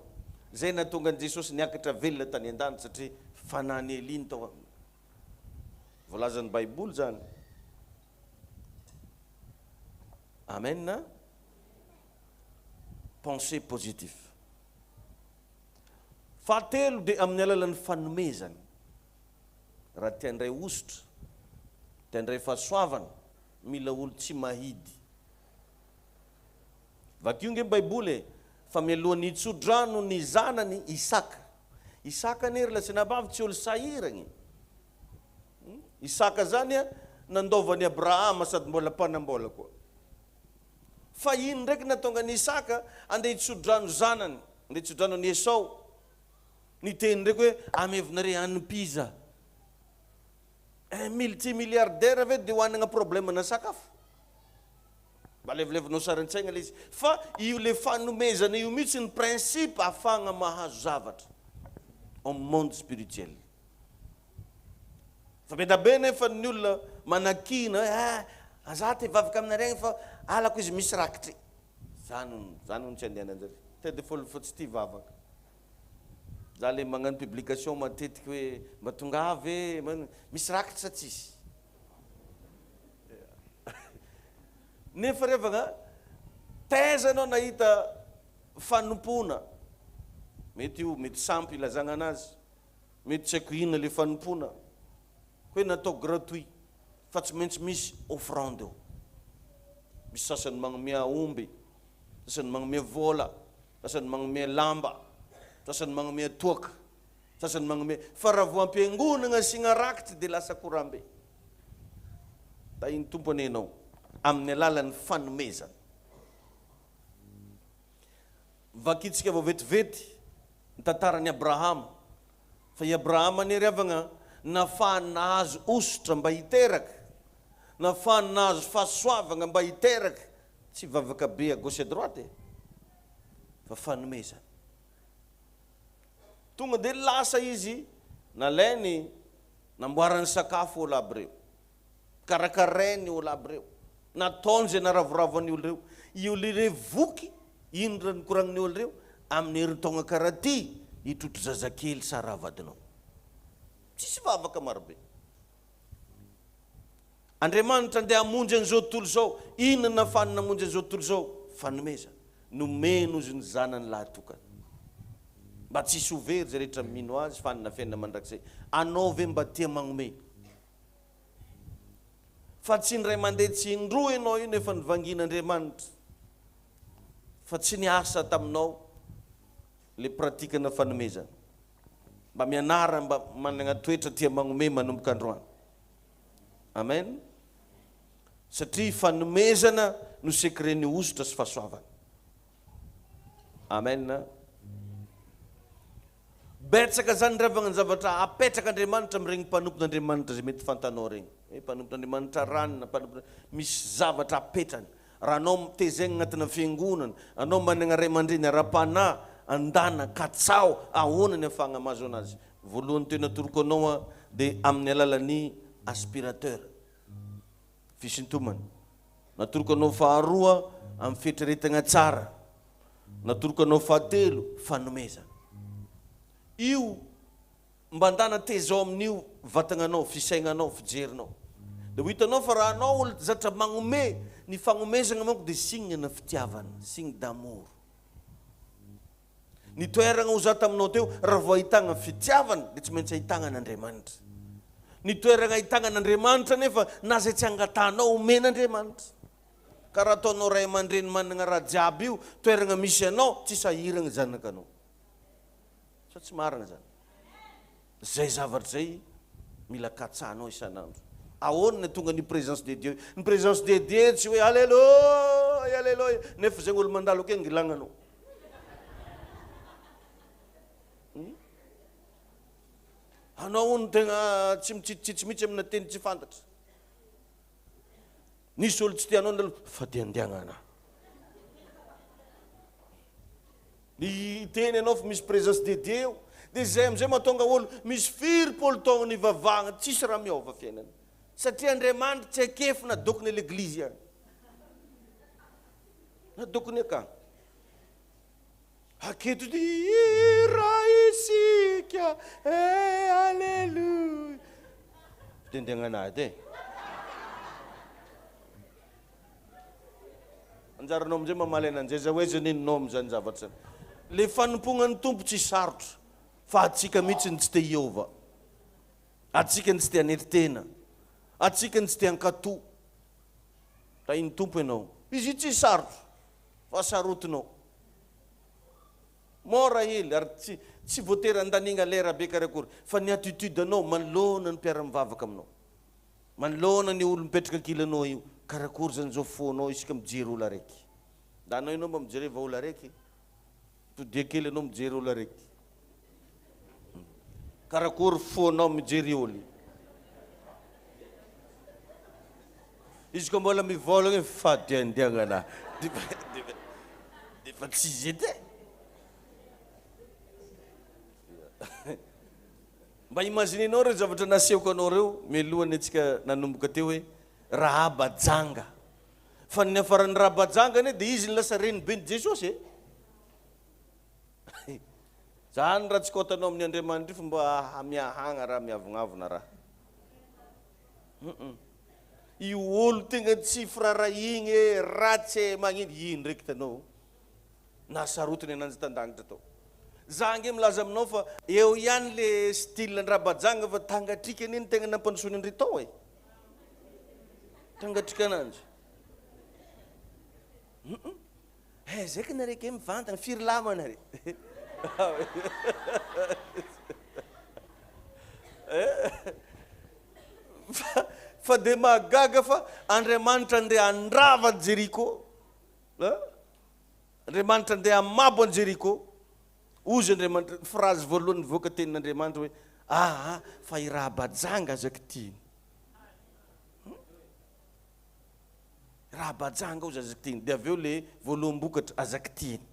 Zay nahatonga an'i Jesosy niakatra velona tany an-danitra satria fanahin'i Elia no tao aminy. Voalazan'ny baiboly zany. Amen. Pensée positif. Fahatelo dia amin'ny alalan'ny fanomezana. Raha te handray hosotra, te handray fahasoavana, mila olo tsy mahidy. Vakio nge baiboly e, fa mialohan'ny hitso-drano ny zanany Isaka. Isaka anie ry lasinabavy tsy olo sahiragna e. Isaka zany a, nandaovan'i Abrahama sady mbola mpanambola koa. Fa ino ndraiky nahatonga an'i Isaka andeha hitso-drano zanany, andeha hitso-drano an'i Esao? Niteny ndraiky hoe, Amevinareo hanim-piza. Un multimilliardaire ve dia ho hanagna problème-na sakafo? Mba alevolevinao sary an-tsaigna le izy. Fa io le fanomezana io mihitsy ny principe ahafahagna mahazo zavatra au monde spirituel. Fa be da be nefa ny olona manakiana hoe ah, za te hivavaka aminareo agny fa halako izy misy rakitry. Zany hono, zany hono tsy andehanan-jareo. Tena de fa tsy tia vavaka. Za le magnano publication matetiky hoe mba tongava e, misy rakitry sa tsisy? Nefa revagna, taiza anao nahita fanompoana, mety io, mety sampy ilazagna anazy, Mety tsy haiko inona le fanompoana hoe natao gratuit fa tsy maintsy misy offrande eo. Misy sasany magnome aomby, sasany magnome vola, sasany magnome lamba, sasany magnome toaka, sasany magnome fa raha vao ampiangonagna asiagna rakitry de lasa korambe. Tahin'ny Tompo anie ianao amin'ny alalan'ny fanomezana. Vakintsika vao vetivety ny tantaran'i Abrahama, fa i Abrahama anie ry havagna nafahany nahazo hosotra mba hiteraka, nafahany nahazo fahasoavagna mba hiteraka, tsy vavaka be à gauche à droite e, fa fanomezana. Tonga dia lasa izy nalainy namboarany sakafo olo aby reo. Karakarainy olo aby reo. Nataony izay naharavoravo an'i olo reo. I olo ireo voky, Ino raha nikoragnin'ny olo reo? Amin'ny herintaogna karaha ty, hitrotro zazakely Sarah vadinao. Tsisy vavaka marobe. Andriamanitra andeha hamonjy an'izao tontolo izao. Inona no nahafahany namonjy an'izao tontolo izao? Fanomezana. Nomeny ozy ny Zanany lahy tokana. Mba tsy hisy ho very izay rehetra mino Azy fa hanana fiainana mandrakizay. Anao ve mba tia magnomey? Fa tsy indray mandeha tsy indroa ianao io no efa nivangian'Andriamanitra. Fa tsy niasa taminao le pratique-na fanomezana. Mba mianara mba managna toetra tia magnomey manomboka androany. Amen. Satria fanomezana no secret-ny hosotra sy fahasoavana. Amen. Betsaka zany ry havagna ny zavatra apetrak'Andriamanitra amin'iregny mpanompon'Andriamanitra izay mety fantanao regny. Hoe mpanompon'Andriamanitra ranona, mpanompon misy zavatra apetrany. Raha anao tezaigna agnatina fiangonana, anao managna ray aman-dreny ara-panahy, andana, katsaho ahoana ny ahafahagna mahazo anazy. Voalohany teo natoroko anao a dia amin'ny alalan'ny aspirateur, fisintomana. Natoroko anao faharoa amin'ny fieritreretagna tsara. Natoroko anao fahatelo, fanomezana. Io mba andana tezao amin'io vatagnanao, fisaignanao, fijerinao. Dia ho hitanao fa raha anao olo zatra magnome, ny fagnomezagna manko dia signe na fitiavana, signe d'amour. Ny toeragna ho za taminao teo, raha vao ahitagna fitiavana dia tsy maintsy ahitagna an'Andriamanitra. Ny toeragna ahitagna an'Andriamanitra anefa na izay tsy angatahanao omen'Andriamanitra. Ka raha ataonao ray aman-dreny managna raha jiaby io toeragna misy anao, tsy sahiragna zanakanao. Sa tsy marina zany? Zay zavatra zay mila katsahanao isan'andro. Ahoana ny ahatonga ny présence de Dieu? Ny présence de Dieu tsy hoe aleloia aleloia nefa zegny olo mandalo akeo angilagnanao. Hmm? Anao hono tegna tsy mitsitsitsy mihitsy amina teny tsy fantatra. Nisy olo tsy tianao ndalo fa dia andehanana. Hiteny ianao fa misy présence de Dieu eo. Dia izay amin'izay mahatonga olo misy firy polo taogno nivavahagna tsisy raha miova fiainany. Satria Andriamanitra tsy akefy na dokony l'église ihany. Na dokony akagny. Aketo ty hira isika eh aleloia. Fitendegnana ady e. Anjaranao amizay mamaly ananjy aiza ho aiza anie ny nom zany zavatra zany. Le fanompoagna ny Tompo tsy sarotra fa atsika mihitsy ny tsy te hiova. Atsika ny tsy te hanetry tena. Atsika ny tsy te hankato. Tahin'ny Tompo ianao. Izy io tsy sarotra fa sarotinao. Mora hely ary tsy tsy voatery andaniagna lera be karakory fa ny attitude anao manoloana ny mpiara-mivavaka aminao. Manoloana ny olo mipetraka ankilanao io, karakory zany zao fonao isaka mijery olo araiky? Ndanao enao mba mijereva olo araiky, todia kely enao mijery olo araiky. Karakory fonao mijery olo? Izy koa mbola mivôlagna hoe fadiandiagnana defa tsy izy edy e. Mba imaginer-nao ireo zavatra nasehoko anao ireo mialohan'ny antsika nanomboka teo hoe Rahaba janga. Fa ny niafaran'i Rahaba janga anie dia izy no lasa reniben'i Jesosy e. Zany raha tsy kaotanao amin'ny Andriamanitra io fa mba miahagna raha miavognavona raha. Hum. Io olo tegna tsy firarahigna e, ratsy e, magnino, ino ndraiky hitanao. Nahasarotiny ananjy tandagnitra tao. Za ange milaza aminao fa eo ihany le style an-dRabajanga fa tangatrika anie no tegna nampandrosoiny an-dry tao e. Tangatrika ananjy. Hum. Eh, zay ka nare ke mivantana, firy lama nare? Fa dia mahagaga fa Andriamanitra andeha handrava an'i Jeriko. Andriamanitra andeha hamabo an'i Jeriko. Hozy Andriamanitra, ny phrase voalohany nivoaka tenin'Andriamanitra hoe, Aa, fa i Rahabajanga aza kitihiny. Rahabajanga hozy aza kitihiny. Dia avy eo le voaloham-bokatra aza kitihiny.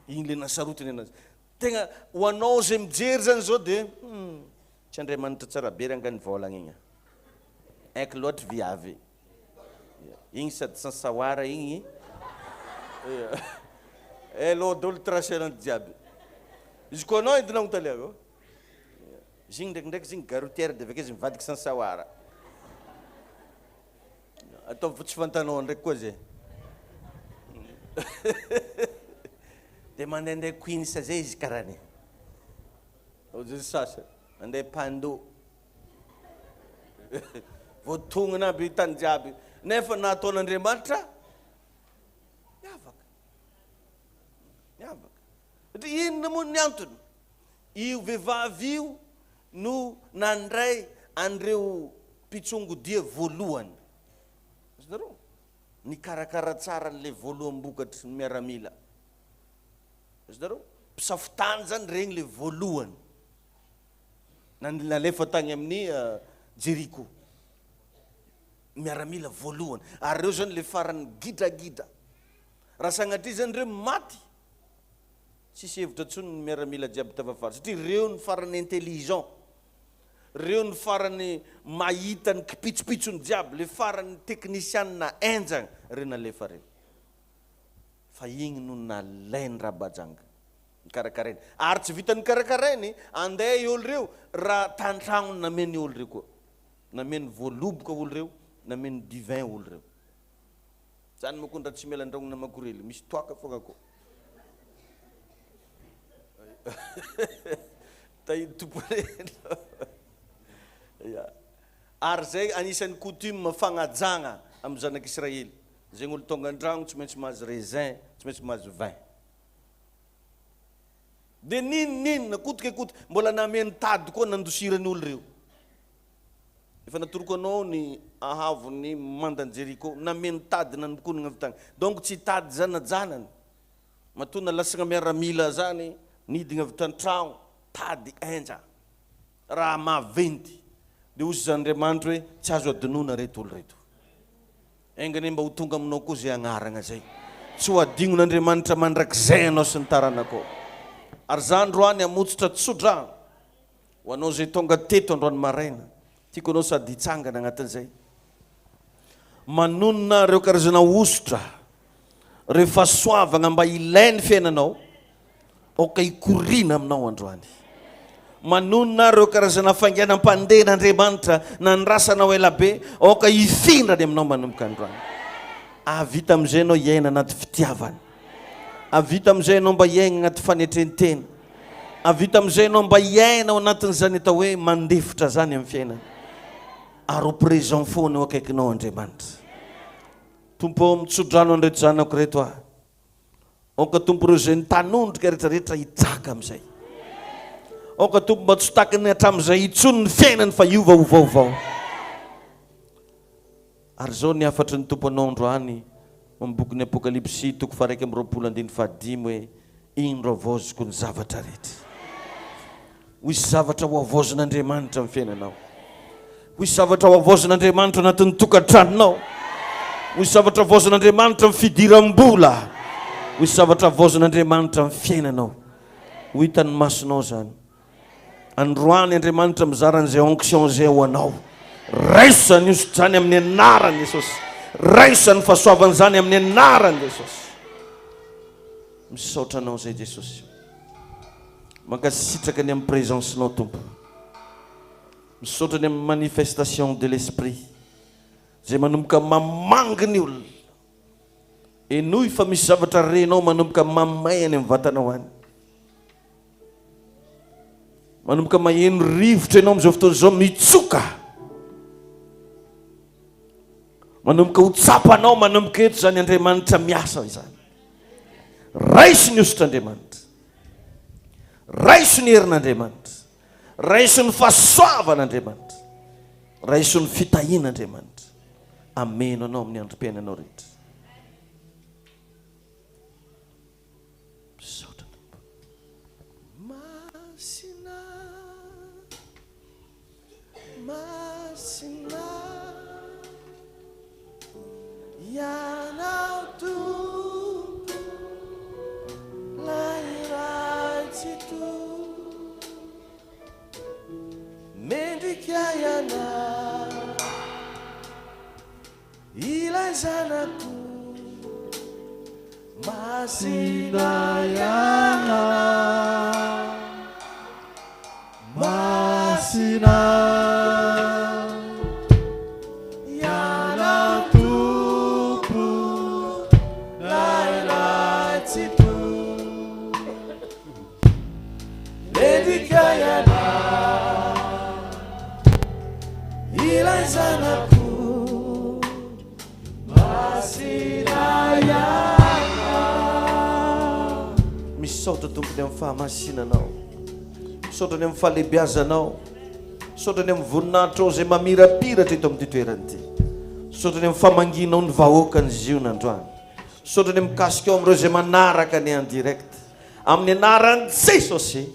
Iny le nasarotiny anazy. Tegna ho anao izay mijery zany zao dia, hmm, tsy Andriamanitra tsara be rangah ny vaolagna igny a. Haiko loatra viavy. Igny sady sans sawara igny. Hainao daholo tracé-nany jiaby. Izy koa anao entina agnontaniako. Izy igny ndraikindraiky izy igny gare routière dia avy akeo izy mivadiky Sansawara. Ataovy fa tsy fantanao ndraiky koa zay. Dia mandehandeha Queens zay izy karaha ny. Ohatry ny sasany mandeha Pando. Voatognona aby tany jiaby. Nefa nataon'Andriamanitra miavaka. Miavaka. Satria inona moa ny antony? Io vehivavy io no nandray an'ireo mpitsongodia voalohany. Azonareo? Nikarakara tsara an'ilay voaloham-bokatry ny miaramila. Azonareo? Mpisafo tany zany regny le voalohany nalefa tagny amin'ny Jeriko. Miaramila voalohany. Ary reo zany le farany gidragidra. Raha sagnatria zany reo maty, tsisy hevitra tsony ny miaramila jiaby tafafara. Satria reo ny farany intelligent. Reo ny farany mahita ny kipitsopitsony jiaby. Le farany teknisianina enjagna reo nalefa reo. Fa igny no nalainy Rabajanga nikarakarainy. Ary tsy vitan'ny karakarainy, andeha i olo reo raha tantragnony nameny olo reo koa. Nameny voaloboka olo reo, nameny du vin olo reo. Zany manko ndra tsy miala andragnona makorely, misy toaka fogna koa. Tahin'ny Tompo rehetra. Ya. Ary zay anisan'ny coutume fagnajagna amin'ny zanak'Israely. Zegny olo tonga andragno tsy maintsy mahazo raisin, tsy maintsy mahazo vin. De n'inon'inona, coûte que coûte, mbola nameno tady koa nandosirany olo reo. Efa natoroko anao ny ahavon'ny mandan'i Jericho, nameno tady nanokonana avy tagny. Donc tsy tady zanajanany. Matoa nalasagna miaramila zany, nidigna avy tan-tragno, tady enja. Raha maventy. De hozy Andriamanitra hoe tsy azo adinoina reto olo reto. Enga anie mba ho tonga aminao koa izay agnaragna zay. Tsy ho adignon'Andriamanitra mandrakizay anao sy ny taranakao. Ary za androany hamotsitra tso-drano ho anao izay tonga teto androany maraina. Tiako anao sady hitsangana agnatin'izay. Manonona ireo karazana hosotra, ireo fahasoavagna mba ilain'ny fiainanao. Aoka hikoriana aminao androany. Manonona ireo karazana fainganam-pandehan'Andriamanitra nandrasanao ela be, aoka hifindra any aminao manomboka androany. Hahavita amin'izay ianao hiaina anaty fitiavana. Hahavita amin'izay ianao mba hiaina anaty fanetren-tena. Hahavita amin'izay ianao mba hiaina ao anatin'izany atao hoe mandefitra izany amin'ny fiainana. Ary ho présent foana eo akaikinao Andriamanitra. Tompo ô, mitso-drano an'ireto zanako ireto aho. Aoka Tompo ireo izay nitanondrika rehetra rehetra hitsaka amin'izay. Aoka Tompo mba tsy ho takiny hatramin'izay intsony ny fiainany fa hiova ho vaovao. Ary izao ny hafatry ny Tompo anao androany amin'ny bokin'ny Apokalypsy toko faha-21 andininy fahadimy hoe indro havaoziko ny zavatra rehetra. Ho hisy zavatra ho havaozin'Andriamanitra amin'ny fiainanao. Ho hisy zavatra ho havaozin'Andriamanitra anatin'ny tokantranonao. Ho hisy zavatra havaozin'Andriamanitra amin'ny fidiram-bola. Ho hisy zavatra havaozin'Andriamanitra amin'ny fiainanao. Ho hitan'ny masonao izany. Androany Andriamanitra mizara an'izay onction izay ho anao. Raiso izany hosotra izany amin'ny anaran'i Jesosy. Raiso izany fahasoavana izany amin'ny anaran'i Jesosy. Misaotra anao izay Jesosy. Mankasitraka ny amin'ny présence-nao Tompo. Misaotra ny amin'ny manifestation de l'esprit izay manomboka mamangy ny olona. Henoy fa misy zavatra renao manomboka mamay any amin'ny vatanao any. Manomboka maheno rivotra ianao amin'izao fotoana izao mitsoka. Manomboka ho tsapanao manomboka eto izany Andriamanitra miasa izany. Raiso ny hosotr'Andriamanitra. Raiso ny herin'Andriamanitra. Raiso ny fahasoavan'Andriamanitra. Raiso ny fitahian'Andriamanitra. Ameno anao amin'ny androm-piainanao rehetra. Misaotra Tompo. Masina. Masina Ianao Tompo Lay iray Tsitoha Mendrika Ianao Ilay Zanako. Masina Ianao, Masina Ianao Tompo, Ilay Tsitoha. Mendrika Ianao, Ilay Zanako. Masina Ianao. Misaotra Tompo ny amin'ny fahamasinanao. Misaotra ny amin'ny fahalehibiazanao. Misaotra ny amin'ny voninahitrao izay mamirapiratra eto amin'ity toerana ity. Misaotra ny amin'ny famangianao ny vahoakan'i Ziona androany. Misaotra ny mikasika ao amin'ireo izay manaraka ny en direct. Amin'ny anaran'i Jesosy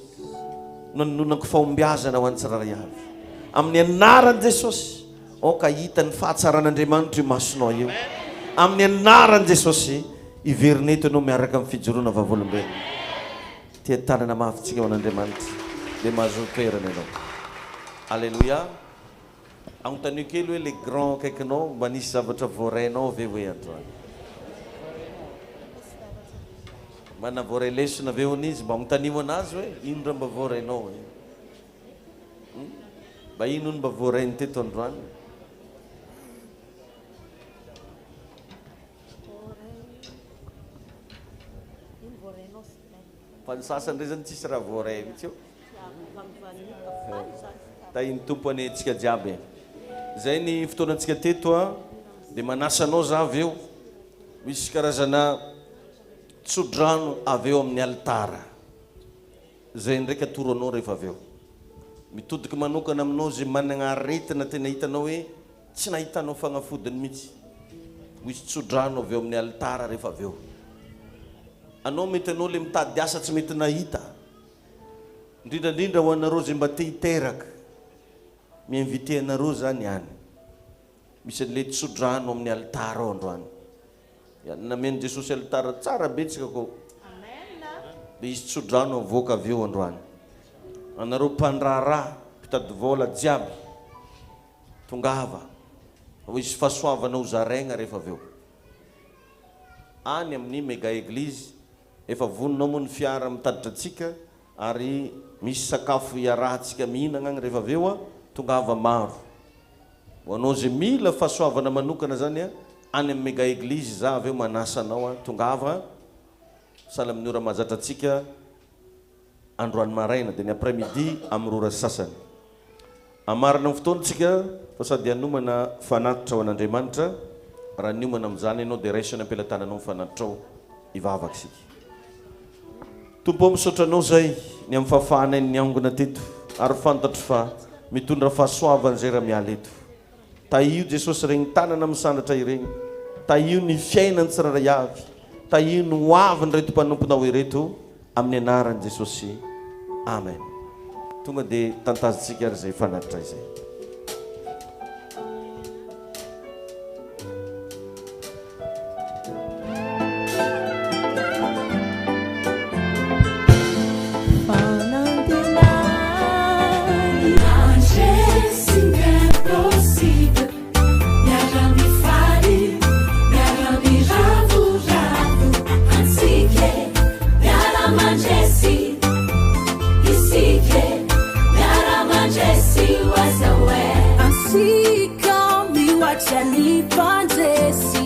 no anononako fahombiazana ho an'ny tsirairay avy. Amin'ny anaran'i Jesosy, aoka hahita ny fahatsaran'Andriamanitra io masonao io. Amin'ny anaran'i Jesosy, hiverina eto ianao miaraka amin'ny fijoroana vavolombelona. Tia tanana mafy tsika ho an'Andriamanitra. Dia mahazoa toerana ianao. Aleloia. Anontanio kely hoe le grand akaikinao mba nisy zavatra voarainao ve hoe androany? Mba navoaray lesona ve hono izy? Mba anontanio anazy hoe ino raha mba voarainao hoe? Hmm? Mba ino hono mba voarainy teto androany? Fa ny sasany ndray zany tsisy raha voaray mihitsy eo. Tahin'ny Tompo anie antsika jiaby e. Zay ny fotoanantsika teto a, dia manasa anao za avy eo, misy karazana tsodrano avy eo amin'ny alitara. Zay ndraiky atoro anao rehefa avy eo. Mitodika manokana aminao zay managna aretina tena hitanao hoe tsy nahitanao fagnafodiny mihitsy. Misy tsodrano avy eo amin'ny alitara rehefa avy eo. Anao mety anao le mitady asa tsy mety nahita. Indrindra indrindra ho anareo zay mba te hiteraka. Mi-inviter anareo zany any. Misy an'le tsodrano amin'ny alitara ao androany. Ya, namen'i Jesosy alitara tsara be tsika ko. Dia hisy tsodrano avoaka avy eo androany. Anareo mpandraharaha, mpitady vola jiaby, tongava. Fa hisy fahasoavana ho zaraigna rehefa avy eo. Any amin'ny Mega Eglise, efa vonona ao moa ny fiara mitatitra antsika ary misy sakafo iarahantsika mihinagna agny rehefa avy eo a, tongava maro. Ho anao izay mila fahasoavana manokana zany a, any amin'ny Mega Eglise za avy eo manasa anao a, tongava sahala amin'ny ora mahazatra antsika androany maraina dia ny après midi amin'ny roa ora sy sasany. Hamarana ny fotoana tsika fa sady hanomana fanatitra ho an'Andriamanitra, raha niomana amin'izany ianao dia raiso any am-pelatananao ny fanatitrao, hivavaka isika. Tompo ô misaotra Anao izay ny amin'ny fahafahanay niangona teto ary fantatro fa mitondra fahasoavana izay raha miala eto. Tahio Jesosy ireny tanana misandratra ireny, tahio ny fiainany tsirairay avy, tahio ny ho avin'ireto mpanomponao ireto amin'ny anaran'i Jesosy. Amen. Tonga dia tantazintsika ary izay fanatitra izay. Antsika mihoatra ny mpandresy.